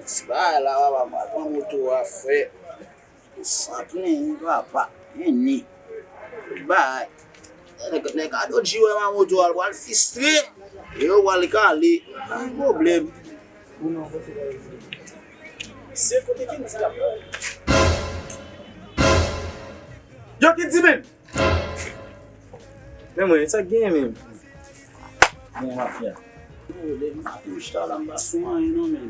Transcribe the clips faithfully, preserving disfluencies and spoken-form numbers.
Ti bagay la, papa, m pral pran moto a, frè. San plenyen, papa. Vini. Bay. Nèg, nèg Ado G wè m a moto a, l pral fistre. Yo pral kale. Pa gen pwoblèm. Se kote Kendy t ap pran. Yo, Kendy menm! Men mwen, sa k genyen menm? Bon, mafya. Yo, lè m ap chita la, m pa sou anyen non, men.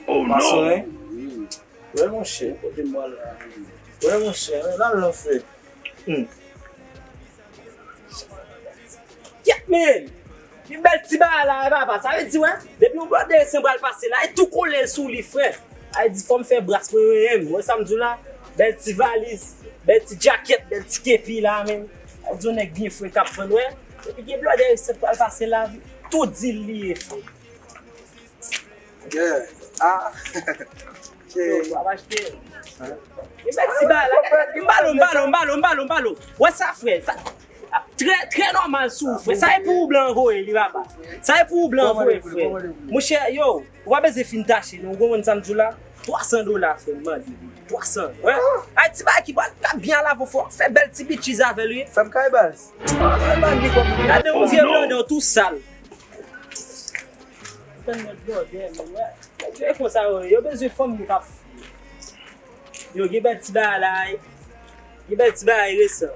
Oh, pa sou anyen? Wi. Wè, monchè. Kote m pral la? Wè, monchè, men la l lan fè. Hmm. Kyèt, men! Ki bèl ti bagay la, e papa. Sa vle di, wè, depi yon blòdè sen pral pase la, e tou kole l sou li, frè. Sa vle di, fò m fè bras mwen, mwen menm. Wè sa m di w la? Bèl ti valiz, bèl ti djakèt, bèl ti kepi la, menm. Sa vle di, yon nèg byen fre k ap vann, wè. Depi gen blòdè sen pral pase la, tou dil li ye, frè. Yeah. Ah. Yo, w ap achte. Li met ti bagay la. M balo, m balo, m balo, m balo, m balo. Wè sa, frè. Sa, trè, trè nòmal sou ou, frè. Sa e pou ou blan voye li, papa. Sa e pou ou blan voye, frè. Monchè, yo, ou pa bezwen fin tache, non. Ou konprann sa m di w la? Twa san dola, frè, m mande. Twa san. Wè. Ay, ti bagay ki pa, k ap byen al avè w, fò w fè bèl ti bitchiz avè l, wi. Fè m kay baz. Gade yon vye blòdè tou sal. Tann lòt blòdè, men wè. Nèg yo e konsa yo ye. Yo bezwen fanm yo k ap. Yo gen bèl ti bagay la, gen bèl ti bagay resan.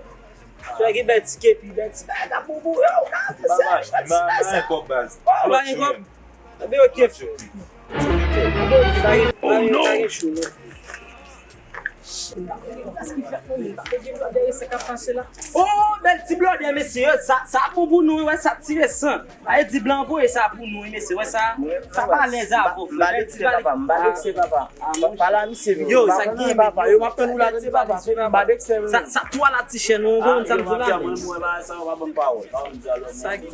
Frè, gen bèl ti kepi, bèl ti bagay k ap boubou. Yo, ou ka fè sa, bèl ti bagay sa. Oh, pa gen kòb. Anben, ok, frè. Oh, non. Oh, bèl ti blòdè, mesye, sa, sa bon pou nou, wè, sa tire san. Ay, di blan voye sa pou nou, mesye, wè sa. Sa pa lèz avè w, frè, bèl ti valiz. M pa vekse, papa. Pale a misye vit. Yo, sa gen, papa. Yo, m ap tann ou la, papa. M pa vekse, sa, sa twa la ti chèn, ou konn sa m di la. Sa gen.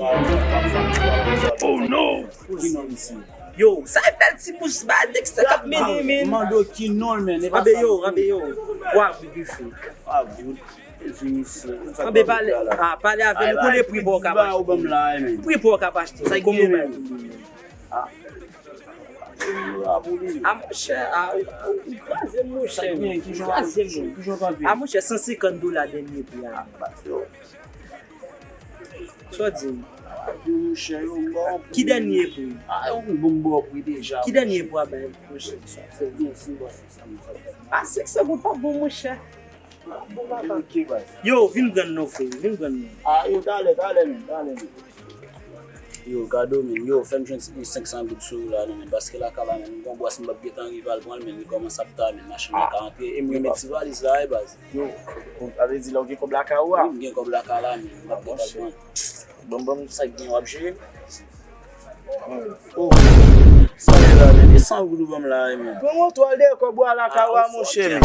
Oh, non. Ki non misye? Yo, sa e bèl ti bous ba Dexter k ap mennen, men. Mande w ki non l, men. Anbe yo, anbe yo. Wa Guy Guy fou. Anbe pale, ah, pale avè nou, konnen pri pa w k ap achte. Pri pa w k ap achte. Sa kòman w bay? Ah, monchè, ah, ou, ou, ou kraze m, monchè. Ou kraze m. Ah, monchè, san senkant dola dènye pri a. Sa w di m? Ki dènye pri? Ki dènye pri w a bay, monchè? A, senk san goud pa bon, monchè. Yo, vin pran non, frè, vin pran non. A, yo, talè, talè, men, talè, men. Yo, gade w, men, yo, fè m jwenn senk san goud sou ou la, non, men, paske lakay la, men, m gon bwès, m p ap gentan rive al pran l, men, li kòmanse ap ta, men, machin nan ka antre, e m renmen ti valiz la, wi, baz. Yo, sa vle di la ou gen kòb lakay ou a? Wi, m gen kòb lakay la, men, m ap gentan pran. Bon, ban m sa k gen, w ap jere? Oh, sa ye la, men, e san goud ou ban m la, wi, men. Pran moto al dèyè kòb ou a lakay ou a, monchè, men.